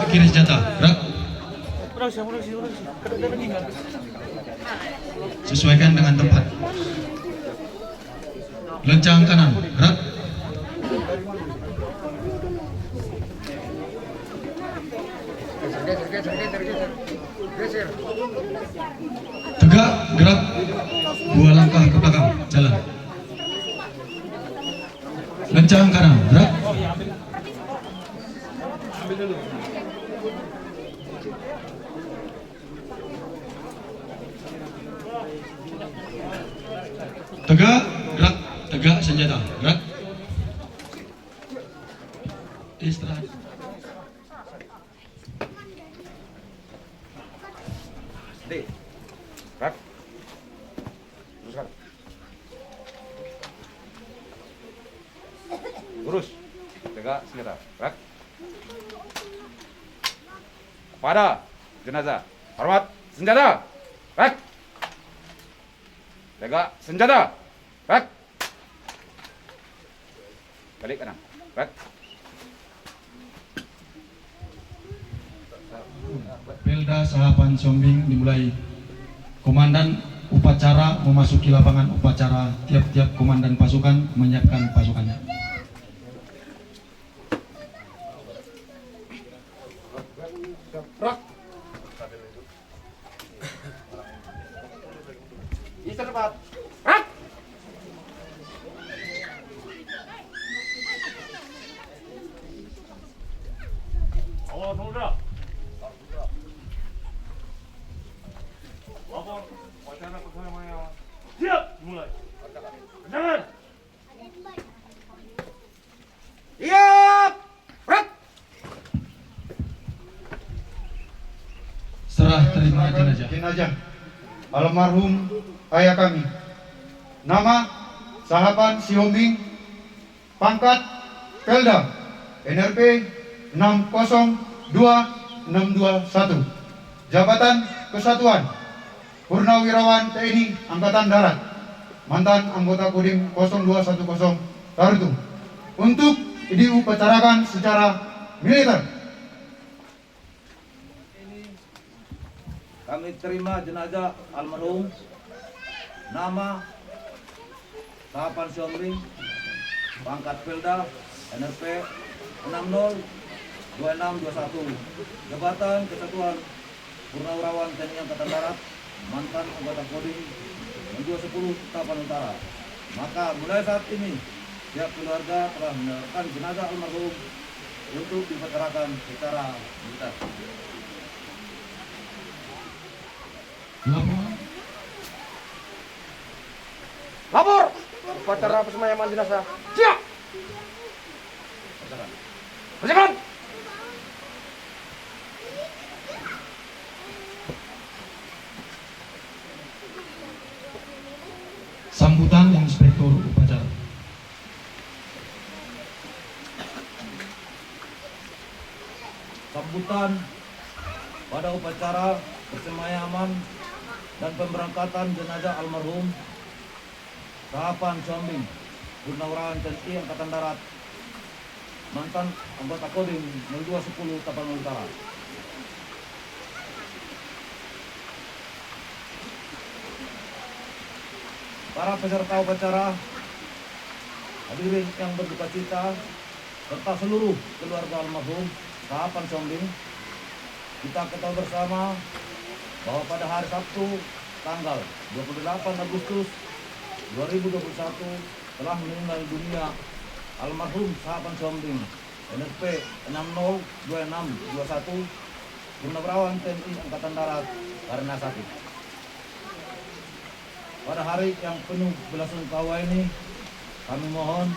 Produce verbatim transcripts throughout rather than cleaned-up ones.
Kiri senjata, gerak. Sesuaikan dengan tempat. Loncang kanan, gerak. Tegak, gerak. Dua langkah ke belakang, jalan. Loncang kanan, gerak. Tegak, gerak. Tegak senjata, gerak. Istirahat. Di. Gerak. Teruskan. Lurus. Tegak senjata. Gerak. Kepada jenazah. Hormat. Senjata. Gerak. Tegak senjata. Gerak. Balik kanan. Gerak. Pelda Sahapan Siombing dimulai. Komandan upacara memasuki lapangan upacara. Tiap-tiap komandan pasukan menyiapkan pasukannya. Gerak. Bisa cepat. Gerak. Awas, muda. Lapor, wacana pertama ya. Siap, mulai. Jangan. Siap. Gerak. Serah terima jenazah. Jenazah almarhum ayah kami. Nama Sahapan Sihombing, pangkat Pelda, N R P enam kosong dua enam dua satu. Jabatan kesatuan, Purnawirawan T N I Angkatan Darat, mantan anggota Kodim kosong dua satu kosong Tarutung, untuk diupacarakan secara militer. Kami terima jenazah almarhum, nama Sahapan Sihombing, pangkat Pelda, N R P enam nol dua enam dua satu, jabatan kesatuan Purnawirawan T N I Angkatan Darat, mantan anggota Kodim dua sepuluh Tapan Utara. Maka mulai saat ini pihak keluarga telah menyerahkan jenazah almarhum untuk diupacarakan secara militer. Lapor. Lapor. Upacara persemayaman jenazah. Siap. Kerjakan. Sambutan Inspektur Upacara. Sambutan pada upacara persemayaman dan pemberangkatan jenazah almarhum Sahapan Sihombing, Purnawirawan T N I Angkatan Darat, mantan anggota Kodim nol dua sepuluh Tapanuli Utara. Para peserta upacara, hadirin yang berduka cita, serta seluruh keluarga almarhum Sahapan Sihombing, kita ketahui bersama bahwa pada hari Sabtu tanggal dua puluh delapan Agustus dua ribu dua puluh satu telah meninggal dunia almarhum Sahapan Sihombing, N R P enam nol dua enam dua satu, Purnawirawan T N I Angkatan Darat, karena sakit. Pada hari yang penuh belasungkawa ini, kami mohon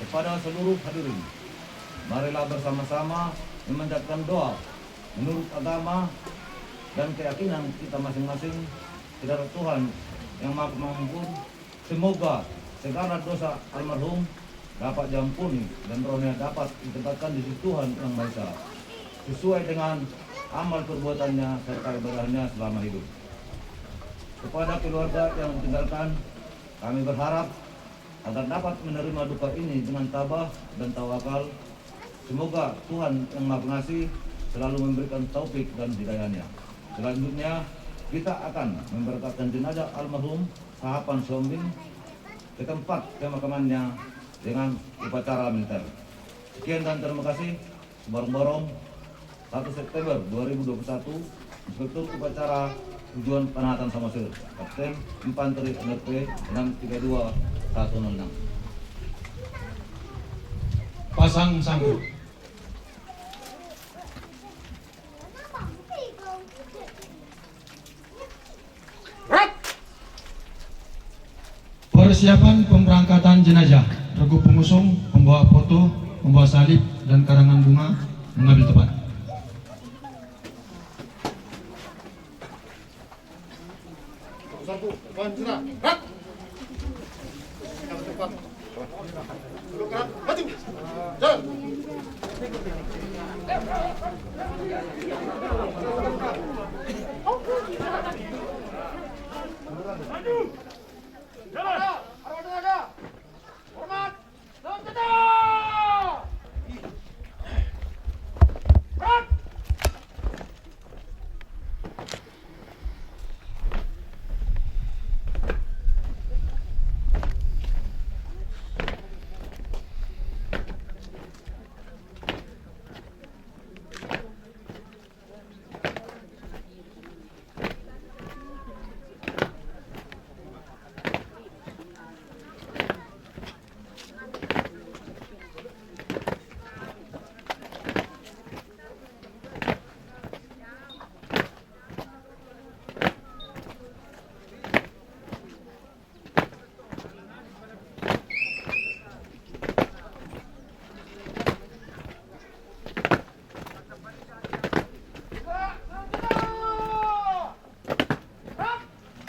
kepada seluruh hadirin, marilah bersama-sama memanjatkan doa menurut agama dan keyakinan kita masing-masing kepada Tuhan Yang Maha Pengampun. Semoga segala dosa almarhum dapat diampuni dan rohnya dapat ditempatkan di sisi Tuhan Yang Maha Esa, sesuai dengan amal perbuatannya serta ibadahnya selama hidup. Kepada keluarga yang ditinggalkan, kami berharap agar dapat menerima duka ini dengan tabah dan tawakal. Semoga Tuhan Yang Maha Pengasih selalu memberikan taufik dan hidayahnya. Selanjutnya, kita akan memberangkatkan jenazah almarhum Sahapan Sihombing ke tempat pemakamannya dengan upacara militer. Sekian dan terima kasih. Barong-barong, satu September dua ribu dua puluh satu, Inspektur Upacara Tujuan Panahatan Samosir, Kapten Infanteri N R P enam tiga dua satu nol enam. Pasang sangkut. Persiapan pemberangkatan jenazah. Regu pengusung, pembawa foto, pembawa salib, dan karangan bunga mengambil tempat.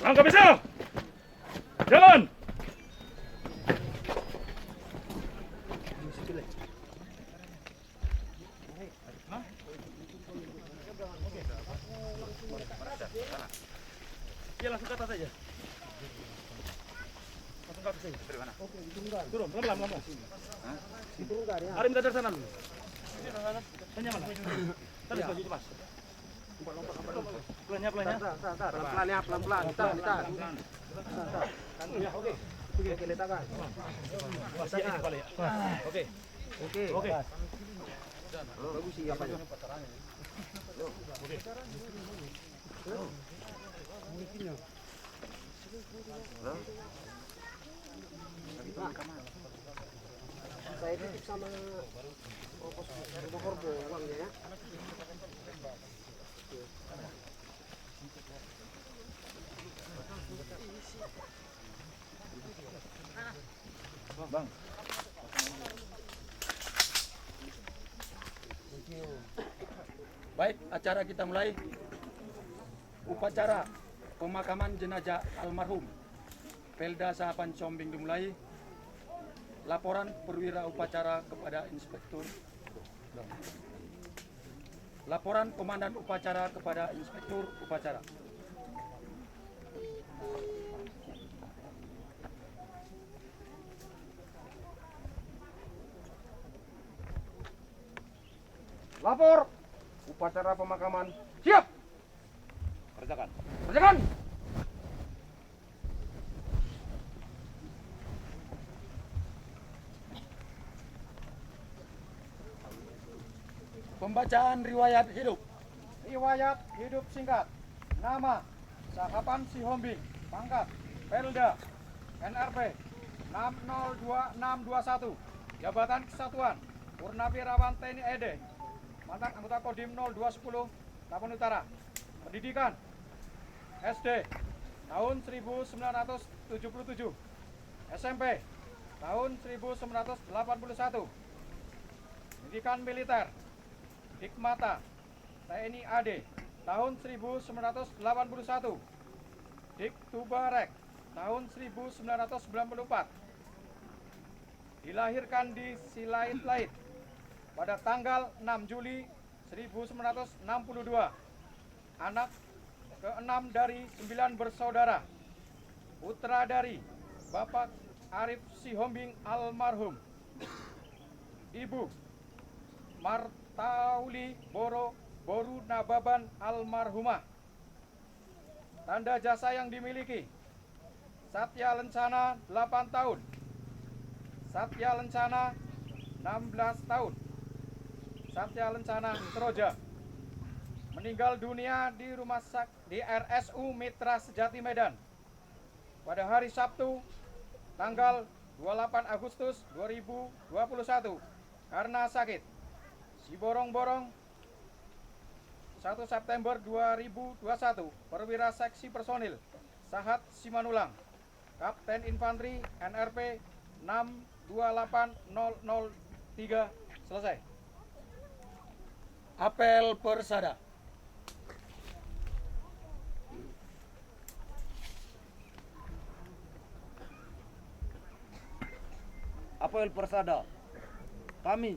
Langkah bisa. Jalan. Iya, langsung ke atas aja. Langsung ke atas aja. Turun, pelan-pelan, pelan-pelan. Ada minta dari sana dulu. Tanya mana? Tadi baju itu, Mas. Pelan-pelan, pelan-pelan. Pelan-pelan, ya, pelan-pelan. Tahan, tahan. Tahan, tahan. Oke. Oke, letakkan. Letakkan. Oke. Oke. Oke. Bagus sih, apa ya? Oke. Saya titip sama, oh, pos, korbo, korbo uangnya, ya. Bang. Baik, acara kita mulai. Upacara pemakaman jenazah almarhum Pelda Sahapan Sihombing dimulai. Laporan perwira upacara kepada inspektur. Laporan komandan upacara kepada inspektur upacara. Lapor. Upacara pemakaman siap. Kerjakan. Kerjakan. Pembacaan riwayat hidup. Riwayat hidup singkat. Nama, Sahapan Sihombing. Pangkat, Pelda, N R P enam nol dua enam dua satu. Jabatan kesatuan, Purnawirawan T N I A D. Mantan anggota Kodim nol dua sepuluh Labuan Utara. Pendidikan, S D, tahun seribu sembilan ratus tujuh puluh tujuh. S M P, tahun seribu sembilan ratus delapan puluh satu. Pendidikan militer, Dikmata, T N I A D, tahun seribu sembilan ratus delapan puluh satu. Diktubarek, tahun seribu sembilan ratus sembilan puluh empat. Dilahirkan di Silait-Lait pada tanggal enam Juli seribu sembilan ratus enam puluh dua. Anak keenam dari sembilan bersaudara. Putra dari Bapak Arif Sihombing almarhum. Ibu Martauli Boro boru Nababan almarhumah. Tanda jasa yang dimiliki: Satya Lencana delapan tahun, Satya Lencana enam belas tahun, Satya Lencana Seroja. Meninggal dunia di rumah sak-, di R S U Mitra Sejati Medan pada hari Sabtu, tanggal dua puluh delapan Agustus dua ribu dua puluh satu, karena sakit. Siborong-borong, satu September dua ribu dua puluh satu, perwira seksi personil, Sahat Simanulang, Kapten Infanteri, N R P enam dua delapan nol nol tiga. Selesai. Apel Persada. Apel Persada. Kami,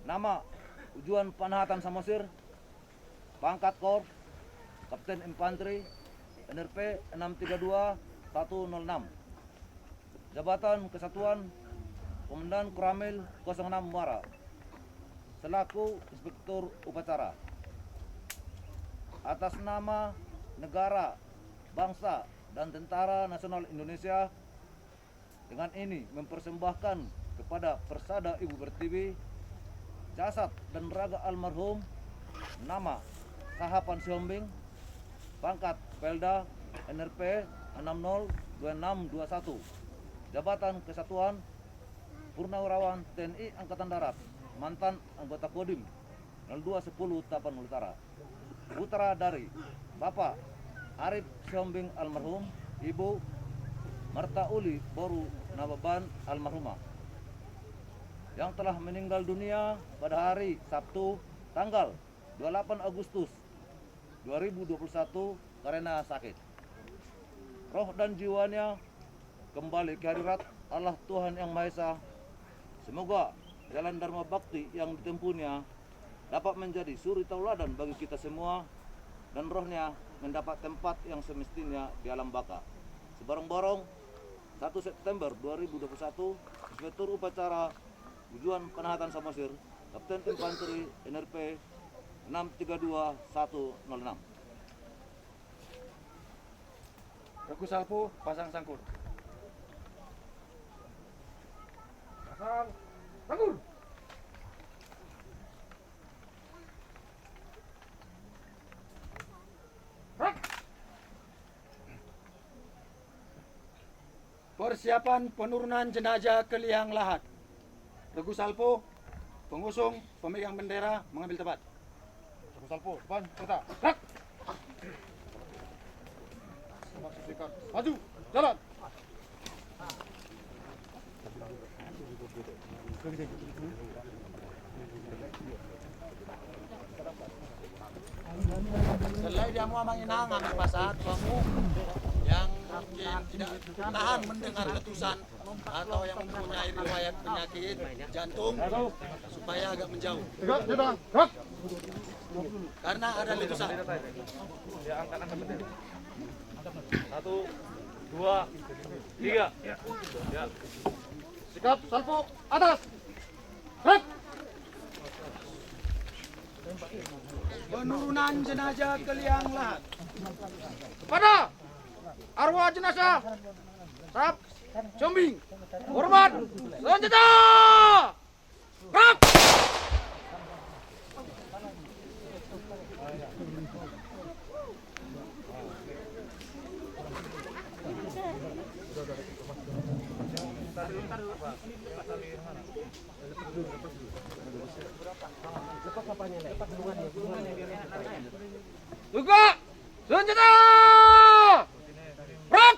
nama Ujuan Panahatan Samosir, pangkat Kor, Kapten Infanteri, N R P enam tiga dua satu nol enam. Jabatan kesatuan, Komandan Koramil kosong enam Muara, selaku inspektur upacara. Atas nama negara, bangsa, dan Tentara Nasional Indonesia, dengan ini mempersembahkan kepada Persada Ibu Pertiwi jasad dan raga almarhum, nama Sahapan Sihombing, pangkat Pelda, N R P enam nol dua enam dua satu, jabatan kesatuan, Purnawirawan T N I Angkatan Darat, mantan anggota Kodim nol dua sepuluh Tapanuli Utara. Putra dari Bapak Arif Sihombing almarhum, Ibu Marta Uli boru Nababan almarhumah, yang telah meninggal dunia pada hari Sabtu, tanggal dua puluh delapan Agustus dua ribu dua puluh satu, karena sakit. Roh dan jiwanya kembali ke hadirat Allah Tuhan Yang Maha Esa. Semoga jalan dharma bakti yang ditempuhnya dapat menjadi suri tauladan bagi kita semua, dan rohnya mendapat tempat yang semestinya di alam baka. Siborong-borong, satu September dua ribu dua puluh satu, Inspektur Upacara Ujuan Panahatan Samosir, Kapten Infanteri, N R P enam tiga dua satu nol enam. Regu salpu, pasang sangkur. Pasang sangkur. Rak. Persiapan penurunan jenazah ke liang lahat. Regu salpu, pengusung, pemegang bendera, mengambil tempat. Regu salpu, depan, kereta. Rak! Maju, jalan! Selain dia mau menginang, kami pasahat kamu yang mungkin tidak tahan mendengar letusan atau yang mempunyai riwayat penyakit jantung supaya agak menjauh. Tegak, tegak, tegak. Karena ada letusan. Satu, dua, tiga. Ya. Sikap, salpu, atas. Rep. Penurunan jenazah ke liang lahat. Kepada arwah jenazah, Sahap Sihombing, hormat senjata! Gerak! Buka senjata! Gerak!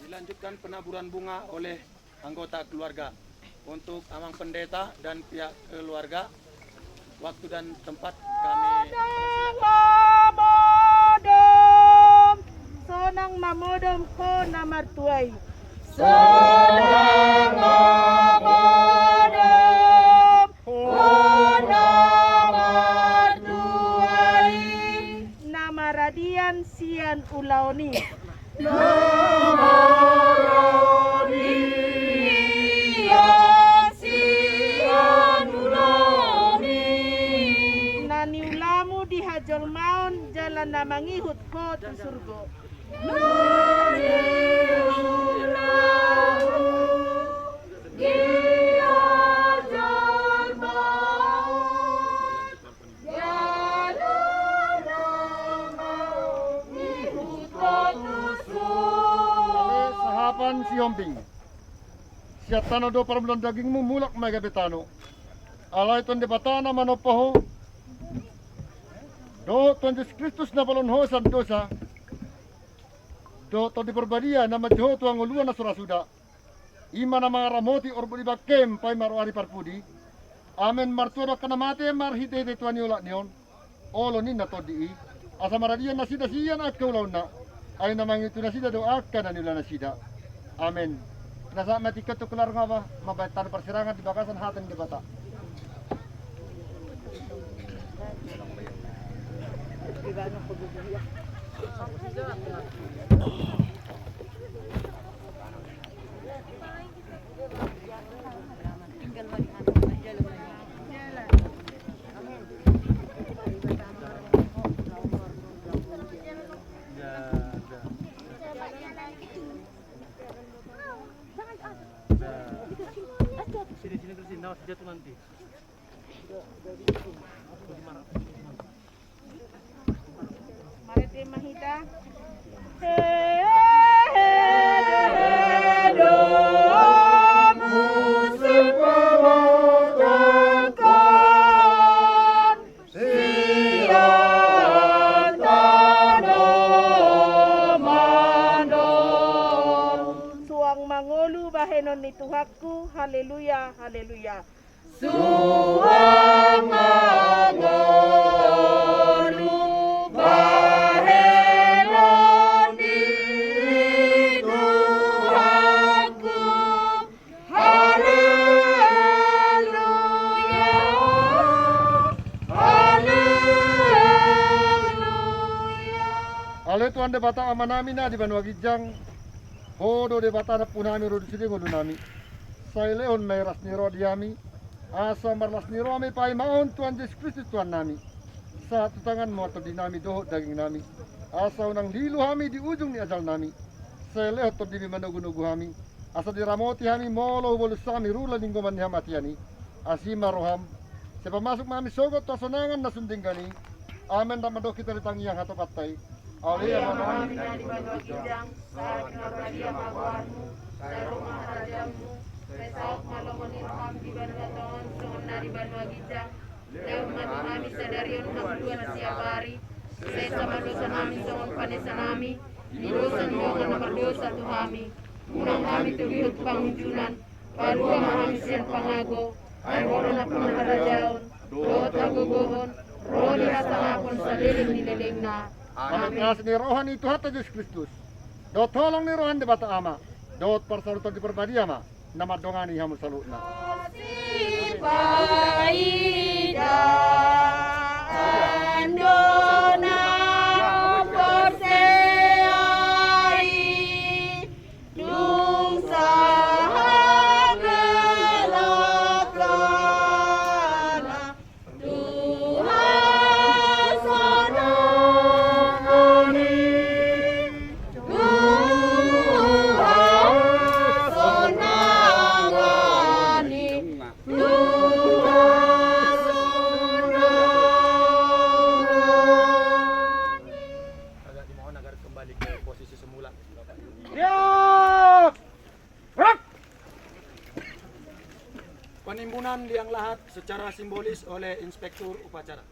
Dilanjutkan penaburan bunga oleh anggota keluarga. Untuk Amang Pendeta dan pihak keluarga, waktu dan tempat kami persilakan. Sonang mamodom ho na martua i. Sonang mamodom ho na martua i. Na maradian sian ulaon i. Na maradian sian ulaon i. Na niulamu di hajolmaon jala na mangihut ho tu surgo. Ale sahapan Sihombing, sian tano do parmulaan dagingmu, mulak ma i gabe tano. Alai Tuhan Debata na manompa ho, dohot Tuhan Jesus Kristus na paluahon ho sian dosa, dohot Tondi Parbadia na manjou ho tu hangoluan na so ra suda, i ma na mangaramoti orbuk ni bangkem paima ro ari parpudi. Amen. Martua do angka na mate marhitehite tua ni olat ni on, olo ninna tondi i, asa maradian nasida sian angka ulaonna, ai na mangihuti nasida do angka na niula nasida. Amen. Pinasahat ma tingki on tu keluarga ba mambahen tano parsirangan di bagasan hata ni Debata. Sini, sini, terus sini, awas jatuh nanti. Marende ma hita. Suang mangolu bahenon ni Tuhanku. Haleluya, haleluya. Suang mangolu bahenon ni Tuhanku. Haleluya, haleluya. Ale Tuhan Debata Amanami na di banua ginjang, Ho do Debata nampunami, ro di sude ngolunami. Sai lehon ma i las ni roha di hami, asa marlas ni roha hami paimahon Tuhan Jesus Kristus Tuhannami. Sahat tu tanganmu ma tondinami dohot dagingnami, asa unang lilu hami di ujung ni ajalnami. Sai lehon tondimi manogunogu hami, asa diramoti hami molo hubolus hami rula ni goman ni hamatean i. Asi ma roham, sai pamasuk ma hami sogot tu hasonangan na sun denggan i. Amen. Rap mandok hita di tangiang hatopanta i. Ale Amanami na di banua ginjang, sai pinarbadia ma goarmu, sai ro ma harajaonmu, sai saut ma lomo ni roham di banua tonga on songon na di banua ginjang. Lehon ma tu hami sadari on hangoluan siapari. Sesa ma dosanami songon panesanami di dosa ni dongan na mardosa tu hami. Unang hami togihon tu pangunjunan, palua ma hami sian pangago. Ai Ho do nampuna harajaon dohot hagogoon, ro di hasangapon saleleng ni lelengna. Amen. Las ni roha ni Tuhanta Jesus Kristus, dohot holong ni roha ni Debata Ama, dohot parsaoran ni Tondi Parbadia ma na mandongani hamu saluhutna. Sipaidaan do na porsea i, dung sahat gelar Tuhan. Agak dimohon agar kembali ke posisi semula. Siap! Gerak! Penimbunan liang lahat secara simbolis oleh Inspektur Upacara.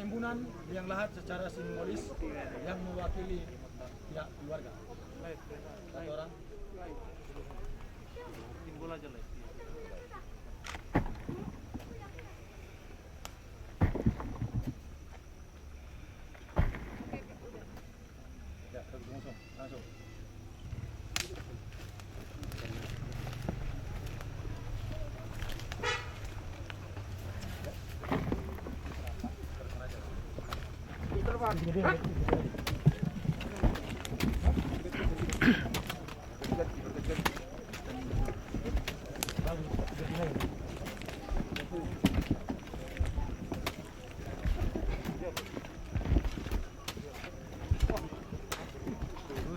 Timbunan yang lahat secara simbolis yang mewakili pihak keluarga. Satu orang. Ya, langsung, langsung.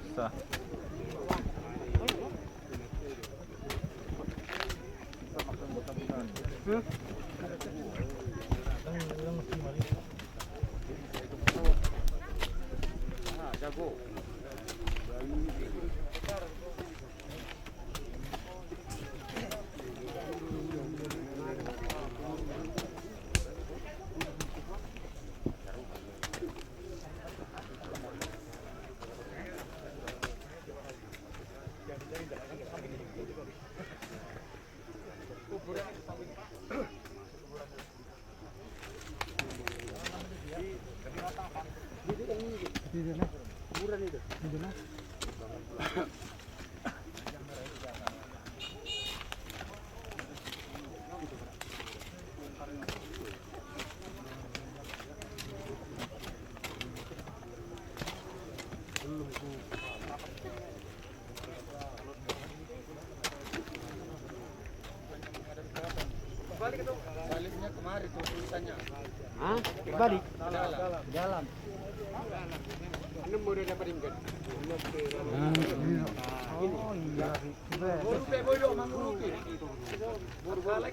Susah. Baliknya kemari tuh tulisannya. Hah? Balik? Dalam. Dalam. Ini model apa, Dim? Nah, ini. Oh, iya. Boru pe, boru, mangurupi. Boru, boru.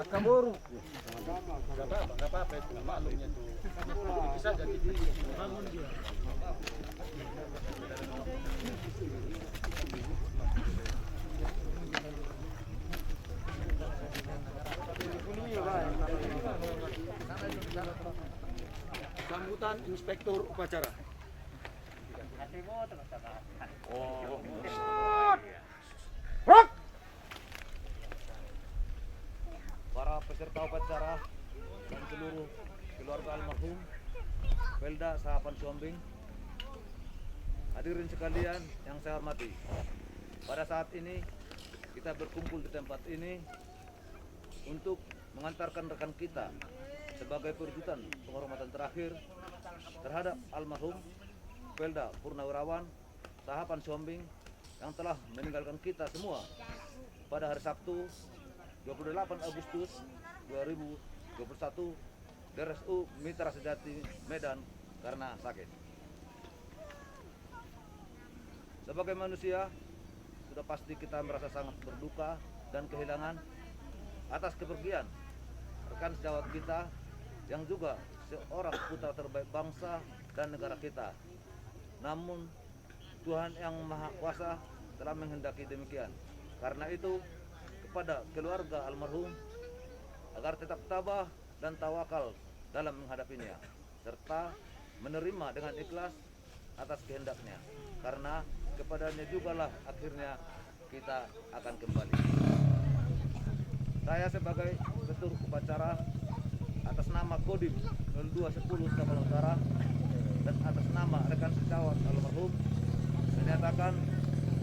Angka boru. Gak apa-apa, gak apa-apa itu, maklumnya itu. Bisa jadi bangun dia. Sambutan Inspektur Upacara. Para peserta upacara dan seluruh keluarga almarhum Pelda Sahapan Sombing, hadirin sekalian yang saya hormati, pada saat ini kita berkumpul di tempat ini untuk mengantarkan rekan kita sebagai perwujudan penghormatan terakhir terhadap almarhum Pelda Purnawirawan Sahapan Sombing yang telah meninggalkan kita semua pada hari Sabtu, dua puluh delapan Agustus dua ribu dua puluh satu, di R S U Mitra Sejati, Medan, karena sakit. Sebagai manusia, sudah pasti kita merasa sangat berduka dan kehilangan atas kepergian rekan sejawat kita yang juga seorang putra terbaik bangsa dan negara kita. Namun, Tuhan Yang Maha Kuasa telah menghendaki demikian. Karena itu, kepada keluarga almarhum, agar tetap tabah dan tawakal dalam menghadapinya, serta menerima dengan ikhlas atas kehendaknya, karena kepadanya jugalah akhirnya kita akan kembali. Saya sebagai ketua upacara, atas nama Kodim nol dua sepuluh Tabanan Utara dan atas nama rekan sejawat almarhum, menyatakan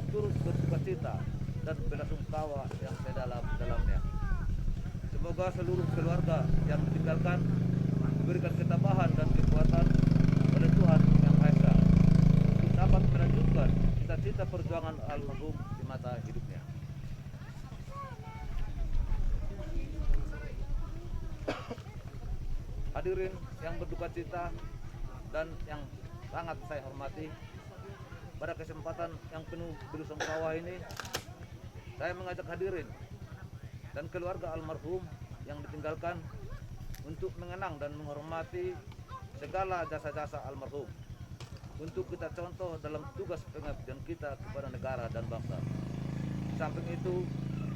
turut berduka cita dan belasungkawa yang sedalam-dalamnya. Semoga seluruh keluarga yang ditinggalkan diberikan ketabahan dan kekuatan oleh Tuhan Yang Maha Esa untuk dapat melanjutkan cita-cita perjuangan almarhum di masa hidupnya. Hadirin yang berduka cita dan yang sangat saya hormati, pada kesempatan yang penuh belasungkawa ini, saya mengajak hadirin dan keluarga almarhum yang ditinggalkan untuk mengenang dan menghormati segala jasa-jasa almarhum, untuk kita contoh dalam tugas pengabdian kita kepada negara dan bangsa. Di samping itu,